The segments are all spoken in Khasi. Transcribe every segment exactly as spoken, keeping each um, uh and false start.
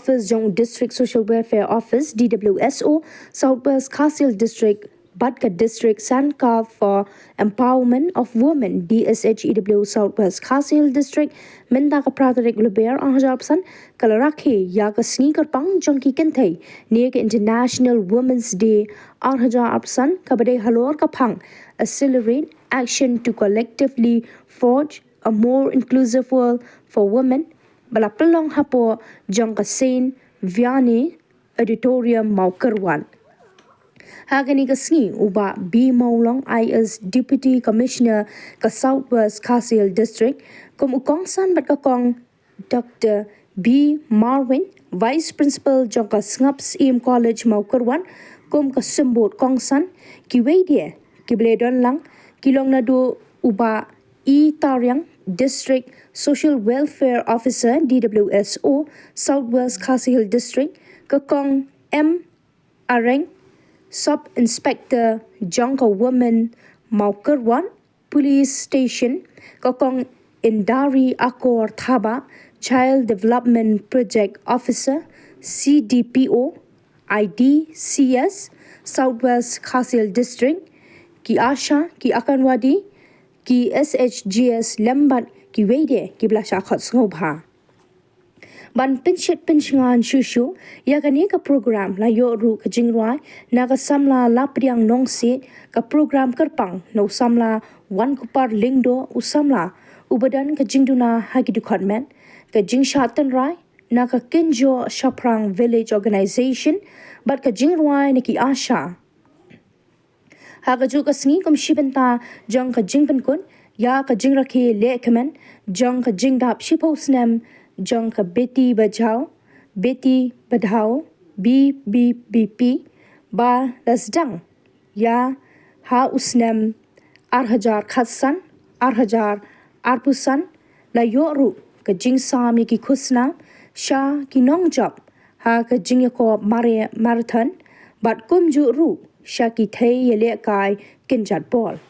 First jong District Social Welfare Office, D W S O, South West Khasi Hills District, bad ka District Centre for Empowerment of Women, D S H E W, South West Khasi Hills District, mynta ka phra tarik Lber ar hajar arphew san, ka la rakhe ïa ka sngi kyrpang jong ki kynthei ne ka International Women's Day ar hajar arphew san, kaba dei halor ka phang Accelerate Action to Collectively Forge a More Inclusive World for Women, ba la pynlong hapoh jong ka Saint Vianney Auditorium, Mawkyrwat. Ha kane ka sngi, u Bah B Mawlong, I A S, Deputy Commissioner ka South West Khasi Hills District, kum u kongsan bad ka Kong Doctor B Marwin, Vice Principal jong ka Sngap Syiem College, Mawkyrwat, kum ka symbud kongsan, kiwei de kiba la don lang ki long naduh u Bah E Tariang, District Social Welfare Officer, D W S O, South West Khasi Hills District, ka Kong M Areng, Sub Inspector jong ka Women, Mawkyrwat Police Station, ka Kong Indari Akor Thabah, Child Development Project Officer, C D P O, I D C S, South West Khasi Hills District, ki ASHA, ki Anganwadi, ki S H G S lem bad kiwei de kiba la shah khot sngewbha. Ban pynshit pynshngaiñ shuh shuh ïa kane ka program, la ïoh ruh ka jingrwai na ka samla Lapdiang Nongsiej, ka program kyrpang na u samla Wankupar Lyngdoh, u samla uba don ka jingduna ha ki dkhot met, ka jingshah tynrai na ka Kynjoh Shaphrang Village Organization, bad ka jingrwai na ki ASHA. Ha kajuh ka sngi, kum shi bynta jong ka jingpynkut ïa ka jingrakhe lehkmen jong ka jingdap shiphew snem jong ka Beti Bachao Beti Padhao, B B B P, ba la sdang ïa ha u snem ar hajar khatsan, ar hajar arphew san, la ïoh ruh ka jingsam ïa ki khusnam sha ki nongjop ha ka jingïakop mare marathon, bad kumjuh ruh sha ki thei ïalehkai kynjat bol.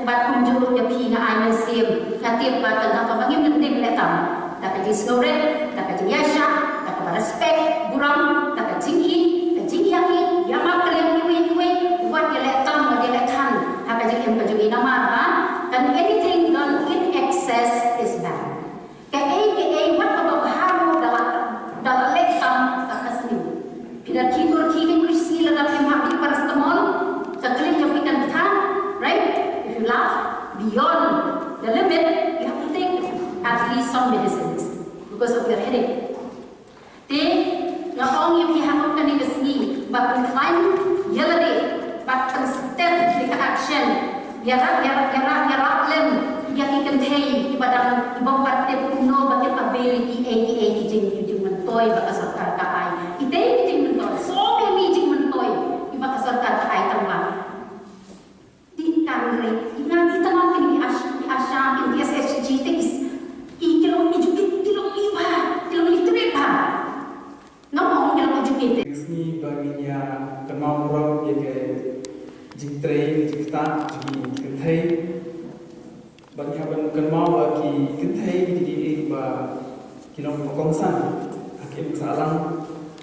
Bad kumjuh ïa phi nga ai mynsiem, nga tip ba tang kaba ngim lyndim leh tam. Da ka jingsngewrit, da ka jingïaishah, da kaba respect, burom, da ka jingïeit, ka jingïakhih, ïa map kylliang iwei iwei, wat ïa leh tam, wat ïa leh than ha ka jingim ka jong ngi namar ba kan anything done in excess is bad. Kaei kaei wat kaba bha ruh da la, da la leh tam ka khasniew. Phi da khih tur khih ki khuid sngi lada phim hap ïa paracetamol, ka klim jong phi kan than, right? If you laugh beyond the limit, you have to take at least some medicines because of your headache. Te nga ong ïa phi ha kane ka sngi ba pynkhlaiñ Ïarap, ïarap, ïarap, ïarap lem ïa ki kynthei kiba dang, kiba ym pat tip kumno ba kin avail ïa kiei kiei ki jing, ki jingmyntoi ba ka sorkar ka ai. Kitei ki jingmyntoi, so many jingmyntoi kiba ka sorkar ka ai tang ba. Dei kan re, nga dei tang ki ASHA, ki ASHA, ki S H G te ki, ki, ki long educated, ki long literate bha, ki long literate bha. Ngam ong ki long educated. Sngi ba ngin ïa kynmaw burom ïa ka jingtrei, jingktah jong ki kynthei. Ba ngi hap ban kynmaw ba ki kynthei ki dei kiei ba ki long kiba kongsan ha ka imsahlang,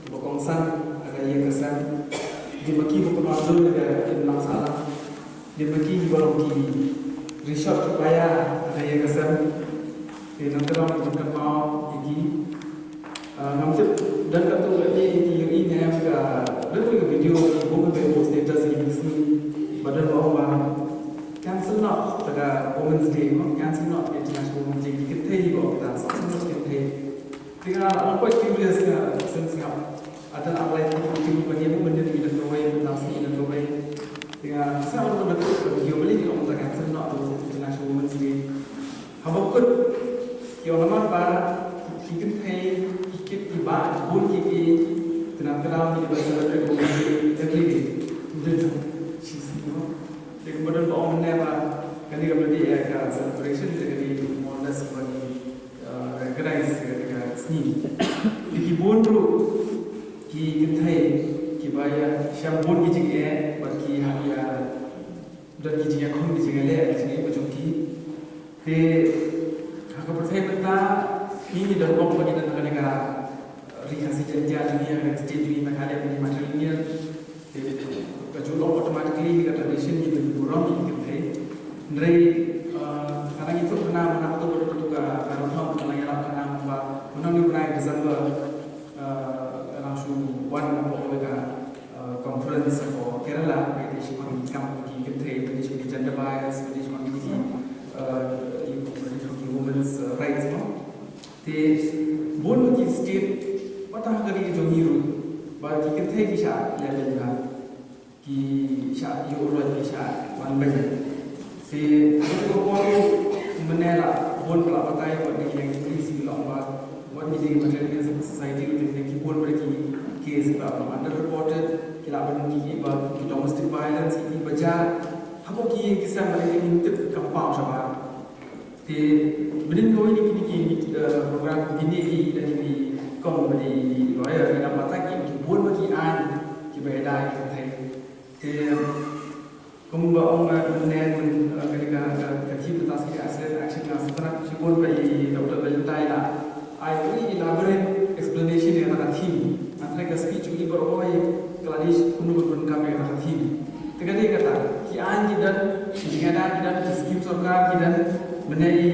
kiba kongsan ha ka ïing ka sem. Dei ma ki ba kynmaw dur ha ka imlang sahlang. Dei ma ki ba long ki rishot ki paia ha ka ïing ka sem. Te nang kynmaw, nang kynmaw ïa ki. Ah, ngam tip don katto katne ki ïohi ne em, ka don ka video ba ki buh ha Facebook status ïa ki sngi ba don ba ong ba cancel noh ïa ka Women's Day, mo, cancel noh ïa ka International Women's Day, ki kynthei ba ong kita, cancel noh ki kynthei. Te nga la ong quite curious nga, since nga atan apply ki ki ki ba ki ong mynnin ki don kawei, mynta sngi don kawei. Te nga sa ong ba ka video ba ki ong ta cancel noh ïa ka International Women's Day. Haba kut, ki ong namar ba ki kynthei, ki kit, ki bah, bun kiei kiei, te nang kynmaw ki dei ban celebrate Women's Day every day. Dei shi sngi, mo. Te kumba don ba ong mynne ba kane kam dei ïa ka celebration, te ka dei more or less ba ki, uh, recognize ïa ka sngi. Te ki bun ruh ki kynthei kiba ïashem bun ki jingeh bad ki hap ïa don ki jingïakhun, ki jingïaleh, ki jingïakhun jong ki. Te ha ka pyrthei mynta ngi, ngi don bok ba ngi don ha kane ka Ri Khasi Jaiñtia jong ngi, ha ka state jong ngi Meghalaya, ngi matrilineal. Te ka ju long automatically ka tradition ngi ban burom ïa ki kynthei. Hynrei, eh, ka dang ïathuh khana, mynta to ka, to ka, ka rukom ka dang ïalap khana ba mynta ngi bnai December, eh, ka dang shu wan hapoh ka, eh, conference hapoh Kerala, ba ïadei sha ki kam ki kynthei, ba ïadei sha ki gender bias, ba ïadei sha ki, eh, ba ïadei sha ki women's, eh, rights, no? Te bun ki state, wat ha ka ri jong ngi ruh, ba ki kynthei ki shah leh beiñ bha. Ki shah ïoh loit, ki shah wan beiñ. Te ha ka por mynne la bun ba la batai, wat ngi ïa ki police ngi long ba, wat ngi dei matrilineal society ruh, te ki bun ba ki case ba underreported, ki lah ban ki ba ki domestic violence ki ba jia hapoh ki ïing ki sem ba ki tip kam paw shabar. Te mynnin kawei na kine ki, eh, program kine ki, da kine ki kong ba dei ki lawyer, ki dang batai ki, ki bun ba ki aiñ kiba ïada ïa ki kynthei. Te kumba ong, eh, mynne, myn, eh, kane ka, ka, ka theme mynta sngi ka accident action, nga sngewtynnat shibun ba i Doctor Valentine i la ai elaborate explanation ïa kata ka theme. Hynrei ka speech jong i baroh kawei ka la dei kumno ban donkam ïa kata ka theme. Te ka dei kata, ki aiñ ki don, ki jingïada ki don, ki skim sorkar ki don, mynne i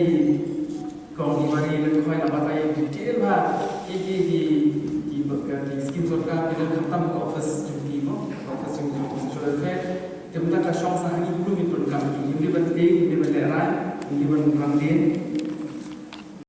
Kong Iwari Lyngkhoi la batai detail bha ki, ki, ki, ki, ki skim sorkar ki don, khamtam ka office jong ki, mo, ka office jong ki, office social welfare. Te mynta ka shong sa ha ngi kumno ngin donkam ïa ki, ngim dei ban tieng, ngim dei ban lehrain, ngim dei ban rangdien.